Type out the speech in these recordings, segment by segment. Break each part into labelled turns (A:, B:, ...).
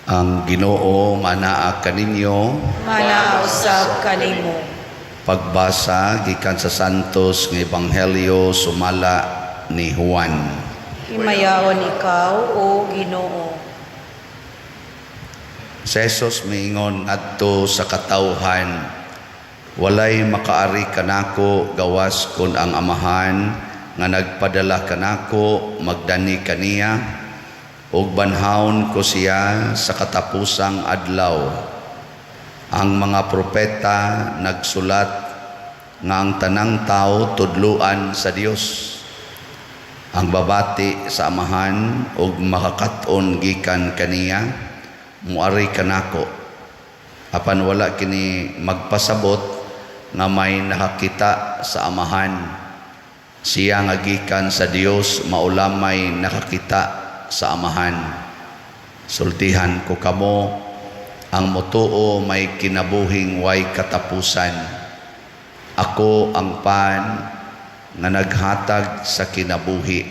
A: Ang Ginoo manaa kaninyo.
B: Manaa usab kanimo.
A: Pagbasa gikan sa Santos nga Ebanghelyo sumala ni Juan.
B: Himayaon ikaw, o Ginoo.
A: Si Jesus miingon ngadto sa katawhan, "Walay makaari kanako gawas kon ang Amahan nga nagpadala kanako magdani kaniya, ug banhawon ko siya sa katapusang adlaw. Ang mga propeta nagsulat nga ang tanang tao tudluan sa Dios. Ang babati sa Amahan ug makakat-on gikan kaniya muari kanako. Apan wala kini magpasabot nga may nakakita sa Amahan. Siya nga gikan sa Dios mao lamay nakakita sa Amahan. Sultihan ko kamo, ang motuo may kinabuhing way katapusan. Ako ang pan nga naghatag sa kinabuhi.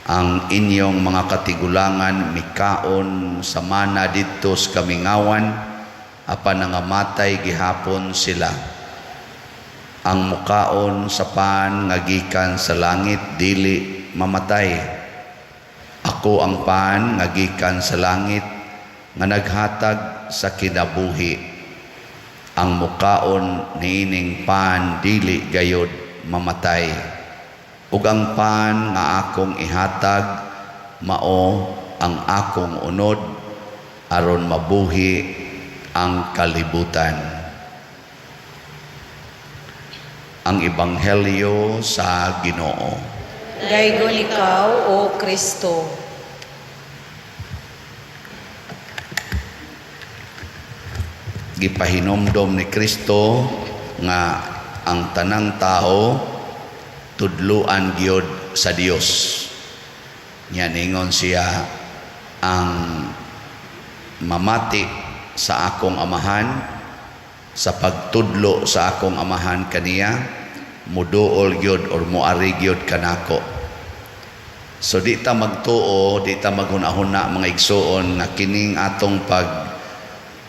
A: Ang inyong mga katigulangan mikaon sa mana didto sa kamingawan, apan nangamatay gihapon sila. Ang mukaon sa pan nga gikan sa langit dili mamatay. Ako ang pan nga gikan sa langit nga naghatag sa kinabuhi. Ang mukaon niining pan dili gayod mamatay. Ug ang pan nga akong ihatag mao ang akong unod aron mabuhi ang kalibutan." Ang Ebanghelyo sa Ginoo.
B: Daygon ikaw, O Kristo.
A: Gipahinomdom ni Kristo nga ang tanang tao tudluan gyud sa Dios. Nya ningon siya, ang mamati sa akong Amahan, sa pagtudlo sa akong Amahan kaniya, muduol gyud or muari gyud kanako. So di ta magtuo, di ta maghuna-huna, mga igsuon, nga kining atong pag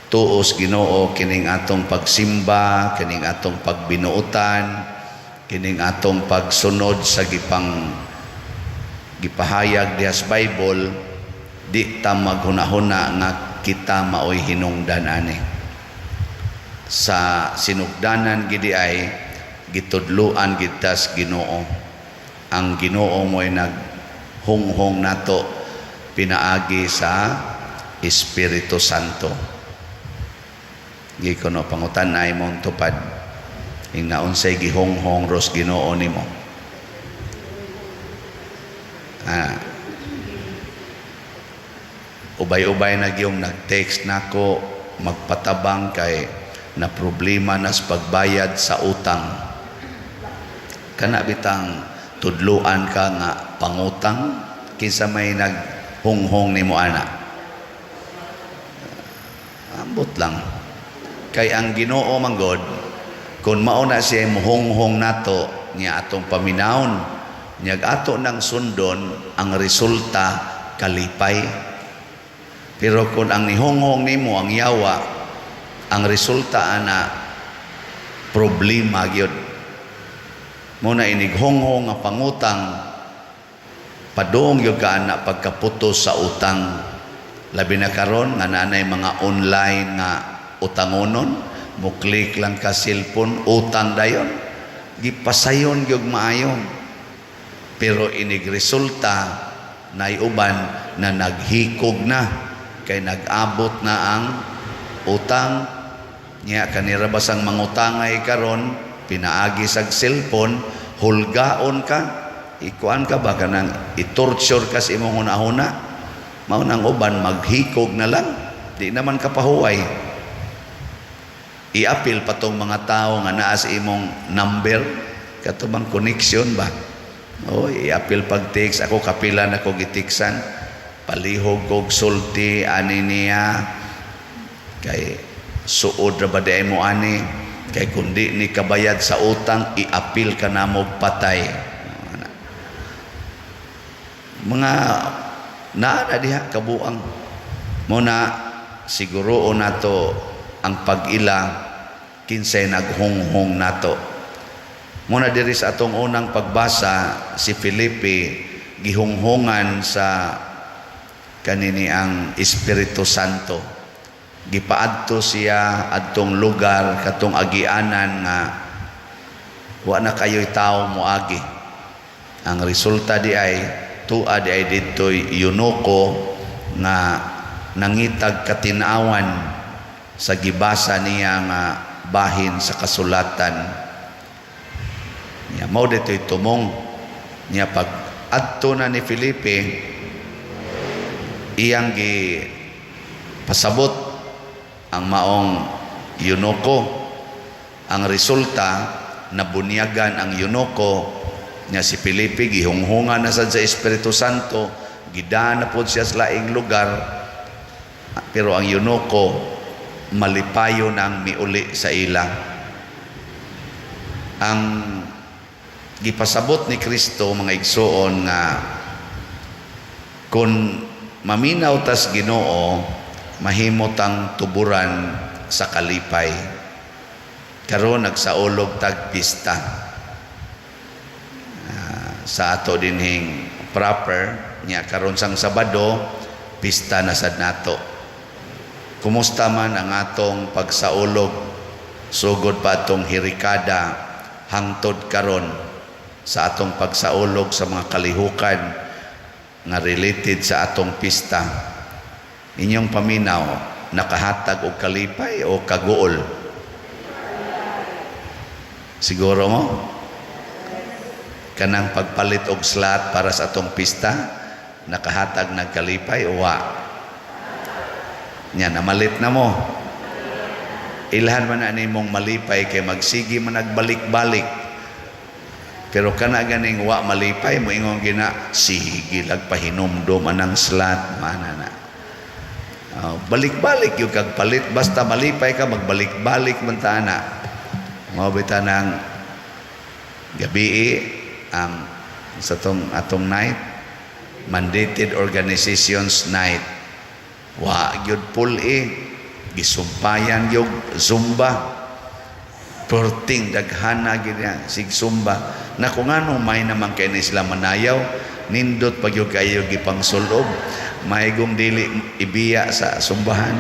A: tuos Ginoo, kining atong pagsimba, kining atong pagbinuotan, kining atong pagsunod sa gipahayag diha sa Bible, di ta maghuna-huna nga kita maoy hinungdan ani. Sa sinugdanan gidi ay gitudluan kita sa Ginoo. Ang Ginoo mo'y naghunghong nato pinaagi sa Espiritu Santo. Gikono pangutan ay mong tupad. Ingna unsay gihonghong ros Ginoo nimo. Ubay-ubay na gyung nag-text nako magpatabang kay na problema na sa pagbayad sa utang. Kana bitang tudluan ka nga pangutang, kinsa may naghunghong nimo ana? Ambot lang. Kay ang Ginoo manggod, kung mao na siya muhonghong nato niya atong paminawon, niya ato nang sundon, ang resulta kalipay. Pero kung ang nihonghong nimo ang yawa, ang resulta ana problema gyud. Mo na inighonghong nga pangutang, padung gyud ka ana pagkaputos sa utang. Labi na karon nga naanay mga online nga utangonon, mo click lang ka cellphone, utang dayon. Gipasayon gyud maayo. Pero inig resulta naiuban na naghikog na kay nag-abot na ang utang niya. Kanira basang mangutangay karon pinaagi sa cellphone, hulgaon ka, ikuan ka ba, kanang i-torture ka sa imong hunahuna. Mao nang uban maghikog na lang, di naman ka pahuway. I-appeal pa tong mga tao nga naa sa imong number, kato bang connection ba? Oh, i-appeal pag text. Ako kapila na ko gitiksan, palihog kog sulti ani niya kay suod ra ba di mo ani, kay kundi ni kabayad sa utang, i-appeal ka na mo, patay. Mga naa na diha kabuang. Muna siguro nato ang pag-ila kinsay naghunghong nato. Muna diri sa atong unang pagbasa, si Felipe gihunghungan sa kanini ang Espiritu Santo. Gipaadto siya adtong lugar, katong agianan nga wa na kayo'y tao moagi. Ang resulta di ay tua di ay didto'y eunuko nga nangitag katinawan sa gibasa niya nga bahin sa kasulatan. Nya mao dito'y tumong niya. Pag adto na ni Felipe, iyang gi pasabot ang maong eunuko. Ang resulta, nabunyagan ang eunuko niya. Si Felipe gihunghungan na sad sa Espiritu Santo, gidana pod siya sa laing lugar, pero ang eunuko malipayo nang miuli sa ila. Ang gipasabot ni Kristo, mga igsuon, nga kung maminaw tas Ginoo, mahimo tang tuburan sa kalipay. Karon nagsaulog tag pista. Sa ato dinhing proper nya, karon sang Sabado, pista na sad nato. Kumusta man ang atong pagsaulog sugod pa atong hirikada hangtod karon sa atong pagsaulog sa mga kalihukan nga related sa atong pista? Inyong paminaw, nakahatag og kalipay o kaguol? Siguro mo kanang pagpalit og slot para sa atong pista, nakahatag ng kalipay o wa? Nya namalit na mo, ilhan man na nimong malipay kay magsigi man nagbalik-balik. Pero kana ganing wa malipay, moingon gina, sige lag pahinumdom anang slot mana na. Balik-balik yung kag palit, basta malipay ka, magbalik-balik man ta ana. Mao bita ng gabii ang sa tong atong night, mandated organizations night, wa gyud pool eh, gisumpayan yung zumba. Perting daghana gyud niya sig zumba na. Kung ano may naman kay ni sila manayaw, nindot pag yung kayo gipangsulob, maygong dili ibiya sa sumbahan.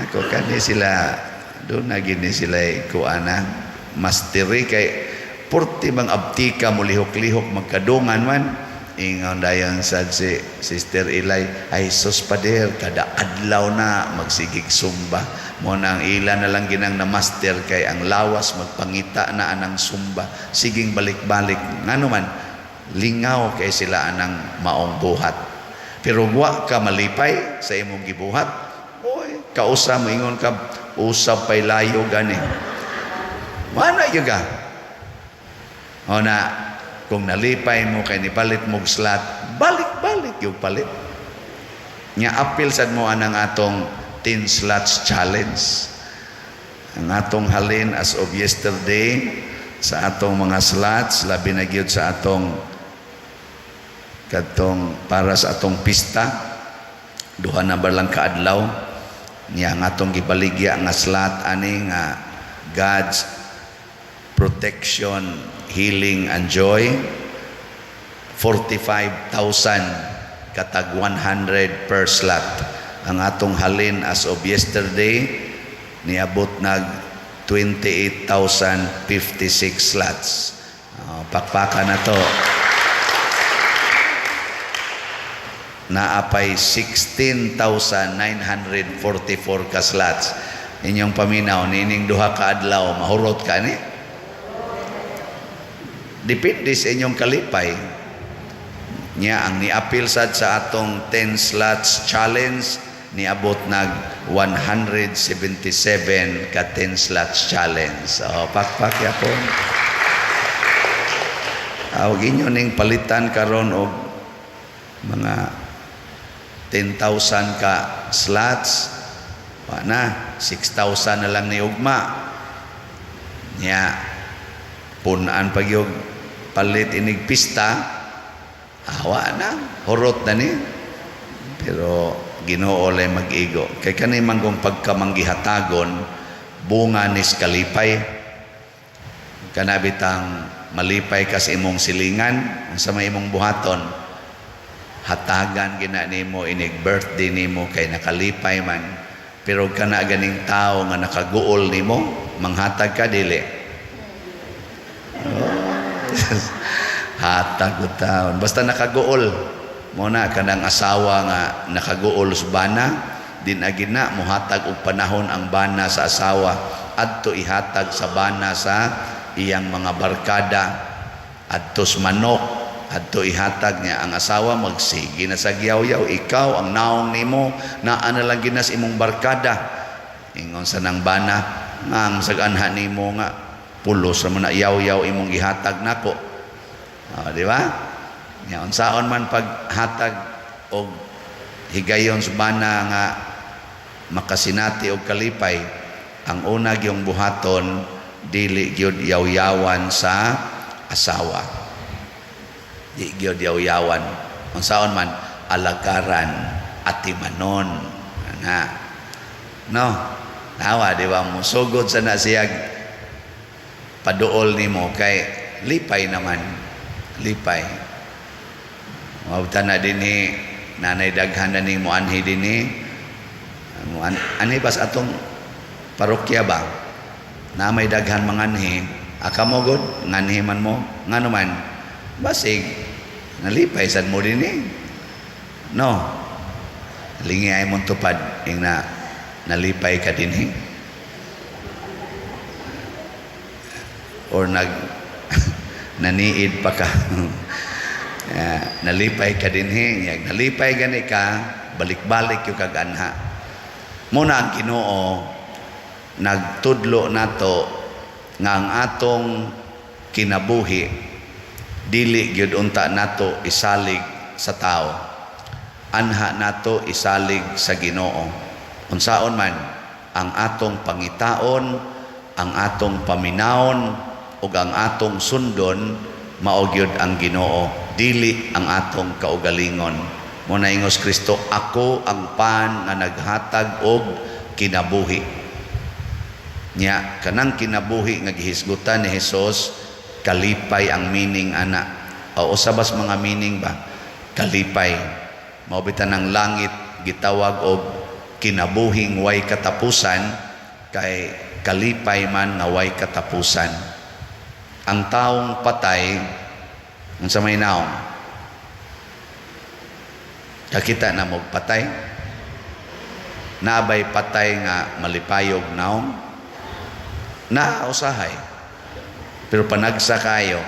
A: Nako, kani sila doon na gini sila kuana masteri kay purti bang abtika mo lihok-lihok, magkadungan man. Ingon dayon sad si Sister Ilay, "Ay sus, pader, kada adlaw na magsigig sumba mo na." Ang ila na lang ginang na master kay ang lawas magpangita na anang sumba, siging balik-balik, ngano man lingaw kay sila anang maong buhat. Pero wa ka malipay sa imong gibuhat, oy, kausa mo ingon ka, "Usab pay layo gani." Mana gyud ka. O na kung nalipay mo kay nipalit mo slot, balik-balik yung palit. Nya apil sad mo anang atong 10 slots challenge. Ang atong halin as of yesterday sa atong mga slots, labi na gyud sa atong kadtong para sa atong pista, duha na ba lang kaadlaw niya, ang atong gibaligya nga slot ani nga God's protection, healing and joy, 45,000 katag 100 per slot. Ang atong halin as of yesterday, niabot nag 28,056 slots. Pakpakan na to. Naapay 16,944 ka slots. Inyong paminaw, nining duha ka adlaw, mahurot ka ni? Depende sa inyong kalipay. Nya ang niapil sad sa atong 10 slots challenge, niabot nag 177 ka 10 slots challenge. So, pakpak yapon. Awag inyo ning palitan karon og mga 10,000 ka slots. Wa na, 6,000 na lang ni ugma. Nya punaan pag yung palit inig pista, awa na, hurot na ni. Pero Ginoo lay mag-igo. Kay kani man kung pagkamanggihatagon, bunga nis kalipay. Kana bitang malipay ka sa imong silingan, unsa may imong buhaton, hatagan gina nimo inig birthday nimo kay nakalipay man. Pero kana ganing tao nga nakaguol nimo, manghatag ka, dili? Oh, hatag ko taon. Basta nakaguol. Mo na kanang asawa nga nakaguol sa bana, din agina mohatag og panahon ang bana sa asawa, adto ihatag sa bana sa iyang mga barkada, adtos manok, adto ihatag niya. Ang asawa magsige na sa giyaw-yaw, "Ikaw ang naong nimo, naa na lang ginas imong barkada." Ingon sa nang bana nga ang sag-anha nimo nga pulos ra man na yaw-yaw imong gihatag nako. Oh, di ba? Nya unsaon man paghatag og higayon sa bana nga makasinati og kalipay, ang una gyung buhaton, dili gyud yaw-yawan sa asawa. Di gyud yaw-yawan. Unsaon man alagaran, atimanon ana, no? Nawa, di ba, musugod sa na siya paduol nimo kay lipay naman, lipay. Mabta na dinhi, nanay daghan na ning moanhi dinhi. Anhi bas atong parokya ba na may daghan manganhi? Aka mo god nganhi man mo, ngano man basig nalipay sad mo dinhi, no? Lingi ay mong tupad ing na nalipay ka dinhi or nag naniid pa ka. Nalipay ka dinhi, yag nalipay gani ka, balik-balik yung kag anha. Muna ang Ginoo nagtudlo nato nga ang atong kinabuhi dili gyud unta nato isalig sa tao. Anha nato isalig sa Ginoo. Unsaon man ang atong pangitaon, ang atong paminawon ug ang atong sundon, mao gyud ang Ginoo, dili ang atong kaugalingon. Mo na ingos Kristo, "Ako ang pan nga naghatag og kinabuhi." Nya kanang kinabuhi nga gihisgutan ni Hesus, kalipay ang meaning ana. O usa bas mga meaning ba? Kalipay. Mao bitan ang langit gitawag og kinabuhing way katapusan kay kalipay man nga way katapusan. Ang taong patay, unsa may naong? Kakita na mo patay? Nabay patay nga malipayog naong? Na usahay. Pero panagsa kayo.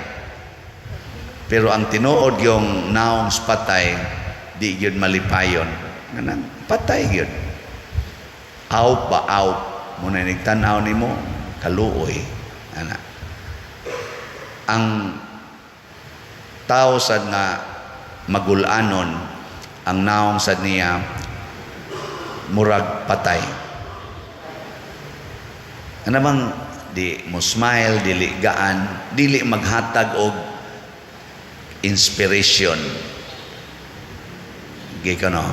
A: Pero ang tinuod yung naong sa patay, di gyud malipayon. Kanang patay gyud. Aw ba aw. Muna nigtan-aw nimo kaluoy. Ana. Ang tao sad nga magulanon, ang naong sad niya murag patay. Ano bang di mo smile, dili gaan, dili maghatag og inspiration. Giko no,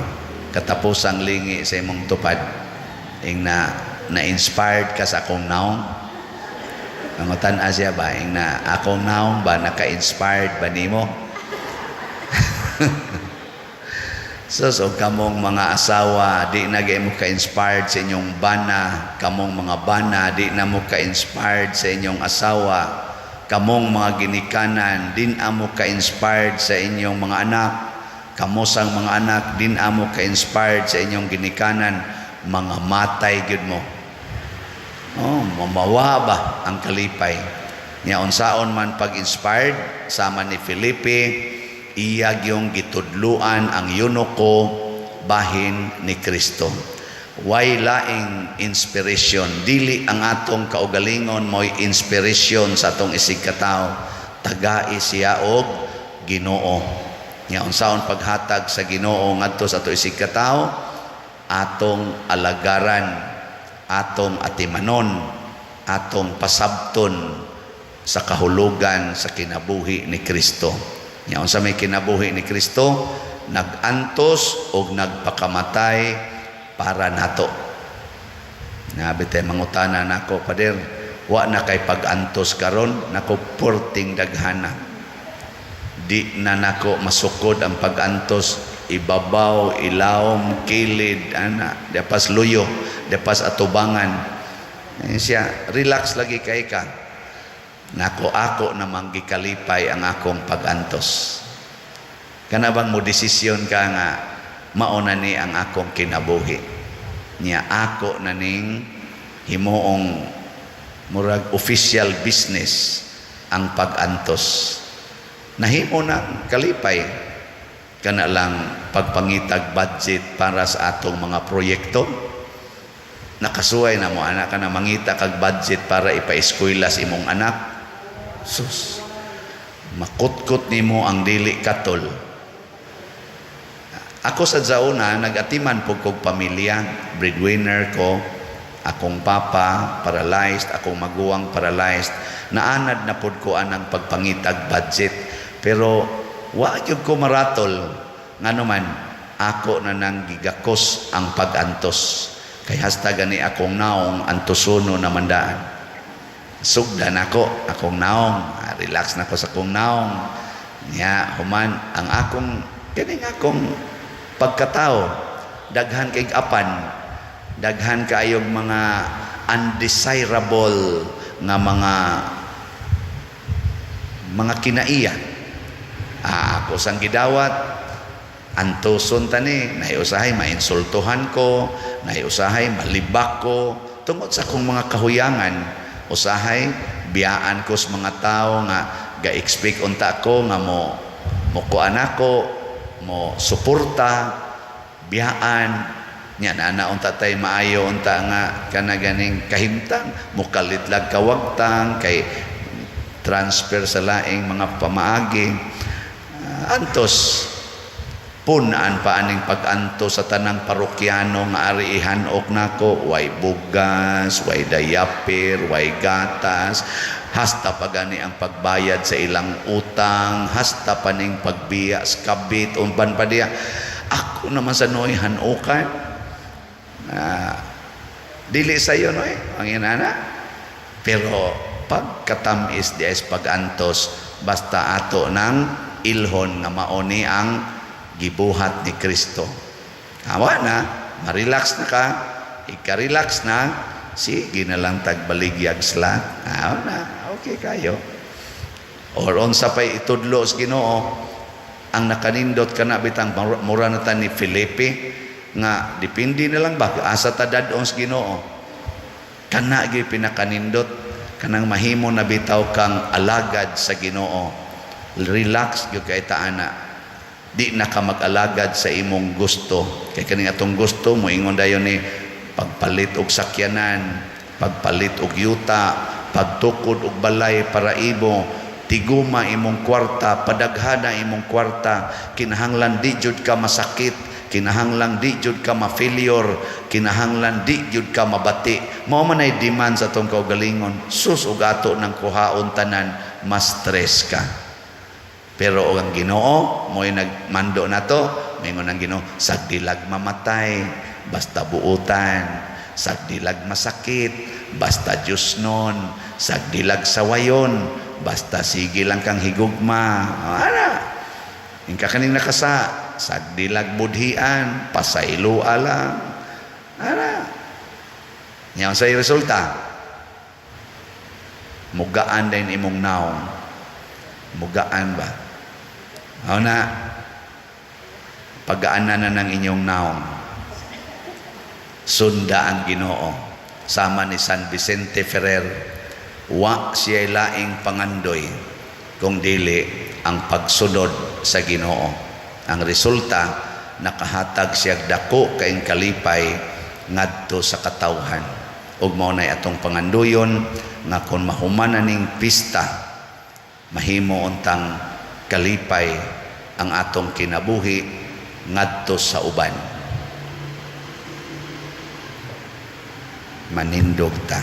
A: katapusang lingi sa imong tupad, ing na na-inspired ka sa akong naong. Mangutan siya ba, ing na akong naong ba, naka-inspired ba nimo? Sus, og kamong mga asawa, di na gay mo ka-inspired sa inyong bana. Kamong mga bana, di na mo ka-inspired sa inyong asawa. Kamong mga ginikanan, di na mo ka-inspired sa inyong mga anak. Kamosang mga anak, di na mo ka-inspired sa inyong ginikanan. Mga matay gyud mo. Oh, mamawa ba ang kalipay? Nya unsaon man pag-inspired sama ni Felipe, iya yung gitudluan ang eunuko bahin ni Kristo. Way laing inspiration, dili ang atong kaugalingon mo'y inspiration sa atong isig katao. Tagai siya og Ginoo. Nya unsaon paghatag sa Ginoo ngadto sa ato isig katao, atong alagaran, atong atimanon, atong pasabton sa kahulugan sa kinabuhi ni Kristo. Nya unsa may kinabuhi ni Kristo? Nag-antos og nagpakamatay para nato. Nabi tay mangutana nako, "Pader, wa na kay pag-antos karon?" Nako, porting daghana. Di na nako masukod ang pag-antos, ibabaw, ilawom, kilid, ana, dapas luyo, dapas atubangan. Eh, siya, "Relax lagi kay ka." Nako, ako namang gikalipay ang akong pag-antos. Kana bang mo desisyon ka nga mao na ni ang akong kinabuhi. Nya ako na ning himuong murag official business ang pag-antos. Nahimo na kalipay kana lang pagpangitag budget para sa atong mga proyekto. Nakasuway na mo ana ka na mangita kag budget para ipa-eskwela sa imong anak. Sus, makutkot nimo ang dili katol. Ako sa zauna, nag-atiman po kog pamilya, breadwinner ko, akong papa paralyzed, akong maguwang paralyzed. Naanad na pod ko anang pagpangitag budget, pero wa gyud ko maratol. Ngano man, ako na nang gigakos ang pag-antos, kay hasta gani akong naong antosono na mandaan. Sugdan ako akong naong. Ah, relax na ko sa akong naong. Nya human ang akong kaning akong pagkatao, daghan kay apan, daghan kaayog mga undesirable nga mga kinaiya. Ah, ako sang gidawat, antoson tani, nahiusahay mainsultuhan ko, nahiusahay malibak ko tungod sa akong mga kahuyangan, usahay biyaan ko sa mga tao nga ga-expect unta ko nga mo mo kuan ako, mo suporta, biyaan nya na unta tay maayo unta nga kana ganing kahimtang, mukalit lag kawagtang kay transfer sa laing mga pamaagi. Ah, antos punaan pa aning pag-antos sa tanang parokyano nga ari ihanok nako, way bugas, way diaper, way gatas, hasta pa gani ang pagbayad sa ilang utang, hasta pa ning pagbiya sa kabit, umban pa diya ako naman sa noy hanokan. Ah, dili sayo noy ang inana, pero pagkatamis di is pag-antos, basta ato nang ilhon nga mao ni ang gibuhat ni Kristo. Awa na, ma-relax na ka, ika-relax na, sige na lang tagbaligyag sila. Awa na, okay kayo. Or unsa pa'y itudlo sa Ginoo, ang nakanindot kana bitang mura na ta ni Felipe nga depende na lang ba asa ta dad-on sa Ginoo. Kana gyud pinakanindot, kanang mahimo na bitaw kang alagad sa Ginoo. Relax gyud kay ta ana, di na ka mag-alagad sa imong gusto, kay kaning atong gusto moingon dayon ni pagpalit og sakyanan, pagpalit og yuta, pagtukod og balay para imo, tiguma imong kwarta, padaghana imong kwarta, kinahanglan di jud ka masakit, kinahanglan di jud ka ma-failure, kinahanglan di jud ka mabati. Mao man ay demand sa atong kaugalingon. Sus, ug ato nang kuhaon tanan, mas stress ka. Pero ang Ginoo mo'y nagmando nato, moingon ang Ginoo, sagdilag mamatay, basta buutan, sagdilag masakit, basta Diyos nun, sagdilag sawayon, basta sige lang kang higugma. Ana. Ingka kaning nakasa, sagdilag budhian, pasaylo lang. Ana. Nya sa resulta, mugaan din imong naong. Mugaan ba? Mao na, pagaanan na ng inyong naong. Sunda ang Ginoo. Sama ni San Vicente Ferrer, wa siya laing pangandoy kung dili ang pagsunod sa Ginoo. Ang resulta, nakahatag siya dako kaing kalipay ngadto sa katawhan. Ug mao nay atong pangandoyon nga kon mahuman na ning pista, mahimo untang kalipay ang atong kinabuhi ngadto sa uban. Manindog ta.